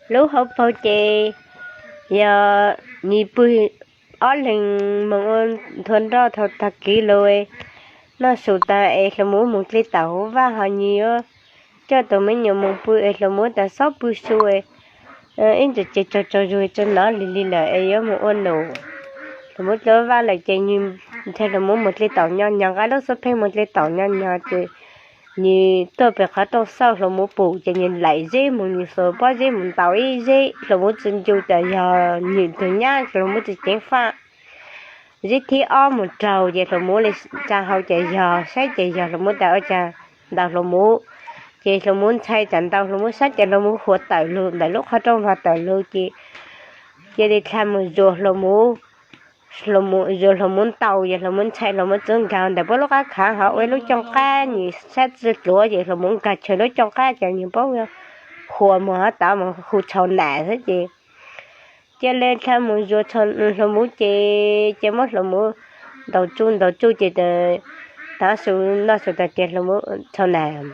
Lub hauv paug ces yog nws pw ob leeg moog ua nthua nroj thaum tag kis lug, noj su taag es Hluas Muv moog dle taum huv vaj hov nws yuav coj tug me nyuam moog pw es Hluas Muv tas xob pw su, ib ntsis ces tsaug tsaug zug tsaug nov lig lig lawm es yuav moog ua num. Hluas Muv dle vaj lawm ces nws nrhav Hluas Muv moog dle taum nyo nyo, nqa lub xub pheej moog dle taum nyo nyo ces nws tuaj pem qhov rooj xauj Hluas Muv pum ces nws laim zeb moog, nws xuas pob zeb moog ntaus ib zeb, Hluas Muv tsi ncu tas yog nwg tug nyab, Hluas Muv tsi ceev faj. Zeb thib ob moog raug ces Hluas Muv le tsa hau ces yog, saib ces yog, Hluas Muv tas ua caag ntaus Hluas Muv. Ces Hluas Muv ntshai tas ntaus Hluas Muv, saib ces Hluas Muv huam tawm lug ntawm lub qhov rooj hov tawm lug ces cia li dlha moog zuas Hluas Muv, zuas Hluas Muv ntaus ces Hluas Muv ntshai, Hluas Muv txawm nkaag ntawm puab lub qab khav hov ua ib lub cooj qab, nws sab tsi dluav ces Hluas Muv nkaag chaw lub cooj qab ces nws paub huam moog hov tav moog hu tshau nam xwb ces cia le dlha moog zuas Hluas Muv ces cia muab Hluas Muv ntaus tsuj ntaus tsuj ces tav su noj su tas ces Hluas Muv tshau nam,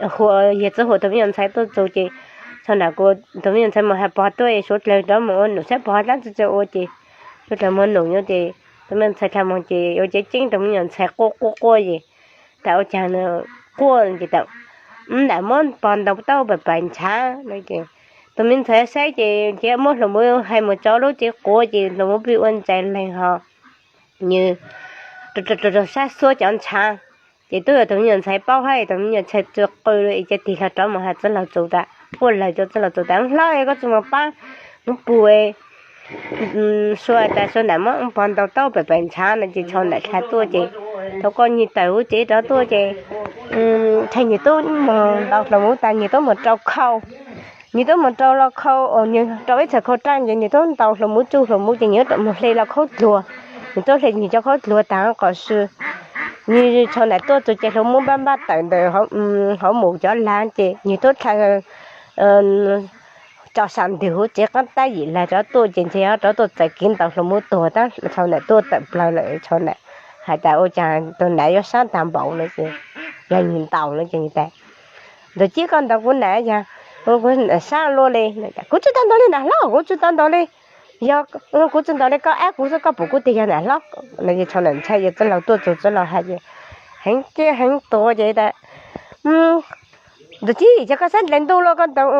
huam, yawg txwv huam tug me nyuam ntxhais tuaj txug ces tshau nam kuas tug me nyuam ntxhais moog has pog tuaj es suav dlawg rov moog ua num saib pog dlaab tsi tsi ua ces suav dlawg moog num nyob ces tug me nyuam ntxhais dlha moog ces ua cev ceeb tug me nyuam ntxhais quaj quaj quaj ces tas ua caag quaj ces tas, wb nam muab pog ntaus tau pais pais ntshav no ces tug me ntxhais saib ces cia muab Hluas Muv hais moog tso lub tsev quav ces Hluas Muv pw ua ntsais leeg hov nws rau rau sab xuab cov ntshav ces tub yuav tug me nyuam ntxhais paub hab tug me nyuam ntxhais tsi qw li ces tig hlo rov moog has txwv laug txus tas, quaj laug rua txwv laug txus tas, hlob, koj tsi moog paab wb pug, sua tas sua nam muab pog ntaus tau pem pem ntshav no ces tshau nam dlha tuaj ces thaum koj nyag tawm huv tsev rov tuaj ces ntshai nwg tub moog ntaus Hluas Muv tas nwg tub moog rau khau, nwg tub moog rau lo khau, nwg rau ib txhais khau raaj ces nwg tub ntaus Hluas Muv tsuj Hluas Muv ces nwg moog hle lo khaub dluag, nwg tub hle nwg cov khaub dluag taag qhov sw nwg tshau nam tuaj txug ces Hluas Muv npaj npaj tawm ntawm hauv mus cov laag ces nwg tub dlha tso sam ntwg huv tsev qaab tab yim laag rov tuaj ces ntshai rov tuaj txais kev ntaus Hluas Muv tuag tab tshau nam tuaj tawm plawg lawm tshau nam has tas ua caag tug nam yuav sab taag npaum no ces yog nwg ntaus no ces nwg tas, ntawm cib koj ntaus kuv nam yog kuv nam sab luaj li, kuv tsi tau ntaus li nam hlob, kuv tsi tau ntaus li, yog kuv tsi ntaus li koj ab kuv xwb koj pum kuv tiag yog nam hlob no ces tshau nam ntshai ces txwv laug tuaj txug txwv laug has ces heev kiag heev tuag ces tas, ntawm cib ces koj sab dlaim ntuj luaj koj ntaus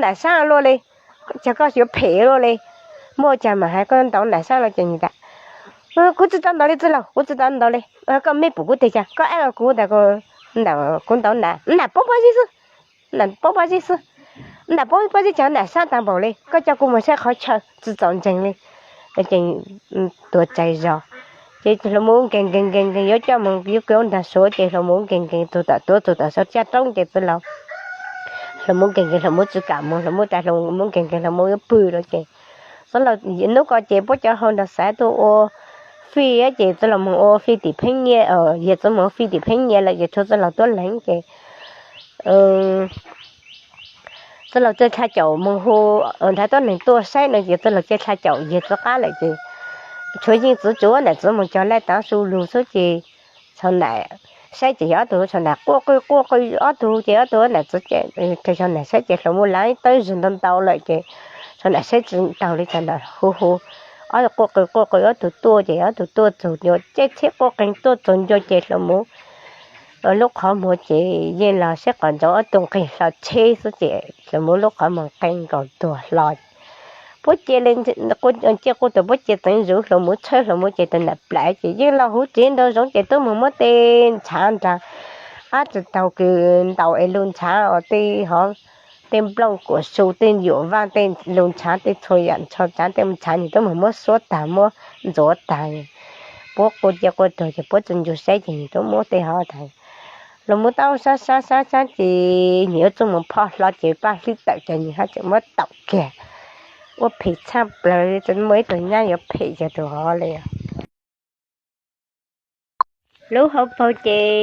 nam sab luaj li, ces koj yuav phem luaj li, muaj caag mam has koj ntaus nam sab luaj ces nwg tas, kuv tsi tau ntaus li txwv laug, kuv tsi tau ntaus li, koj mej pum kuv tiag cas koj ab kuv tas, kuv ntaus nam, nam poob pob zeb xwb, nam poob pob zeb xwb, nam poob pob zeb ces nam sab taag npaum li, koj coj kuv moog saib qhov chaw tsi txaus ntseeg li. Ces tuag tsaig zog ces Hluas Muv nkees nkees nkees nkees yuav coj moog yuav kws ua nraag Suav ces Hluas Muv nkees nkees txug tom tuav txug tom sab caj roob ces txwv laug, Hluas Muv nkees nkees Hluas Muv tsi kam moog, Hluas Muv tas Hluas Muv nkees nkees Hluas Muv yuav pw lawm ces txwv laug, nub ko ces puab cov hau nraag xav tuaj ua fij ces txwv laug moog ua fij tim pheeb nyiaj, yawg txwv moog ua fij tim pheeb nyiaj lawm ces tshuav txwv laug tuab leeg ces txwv laug txawj dlha caum moog hu nrhav tuab neeg tuaj saib no ces txwv laug txawj dlha caum yawg txwv qab lawm ces tshuav yeej txwv tsuav nam txwv moog cog laij tav su lug xwb ces tshau nam saib ces yog ob tug, tshau nam quaj qw quaj qw ob tug ces ob tug nam txwv, tshau nam saib ces Hluas Muv laav ib tawb zug ntau ntau lawm ces tshau nam saib tsi taug li tshau nam hu hu ob tug quaj qw quaj qw ob tug tuaj ces ob tug tuaj txug ncua, caij tsheb quaj qeeg tuaj txug ncua ces Hluas Muv lub qhov muag ces yeej los saib qhov ntsoov ob tug nqeg hlo tsheb xwb ces Hluas Muv lub qhov muag nqeg nkaus tuag hlo. Puab cia li, cia quaj tuag puab cia txeev zug Hluas Muv tshawb Hluas Muv ces tug nam plawv ces yeej los huv tsev nraum zoov ces tub moog muab tej ntshav nraag ab tsi taug kws ntaus es lug ntshav os, tej hov, tej nplooj kuam su, tej yuam vaaj, tej lug ntshav, tej txhua yaam ntshav, tej ntshav nwg tub moog muab xuab taag muab ntxuav taag. Puab quaj cia quaj tuag ces puab tsi ncu saib ces nwg tub muab tej hov taag. Hluas Muv tau sab sab sab sab ces nwg yuav txuj moog phoj hlo ces Paj Hlwb tawm ces nwg hab tseem muab taum kiag. Ua phem tshaj plawg, tsi muaj ib tug nyab yuav phem yog tug hov le. Lub hauv paug ces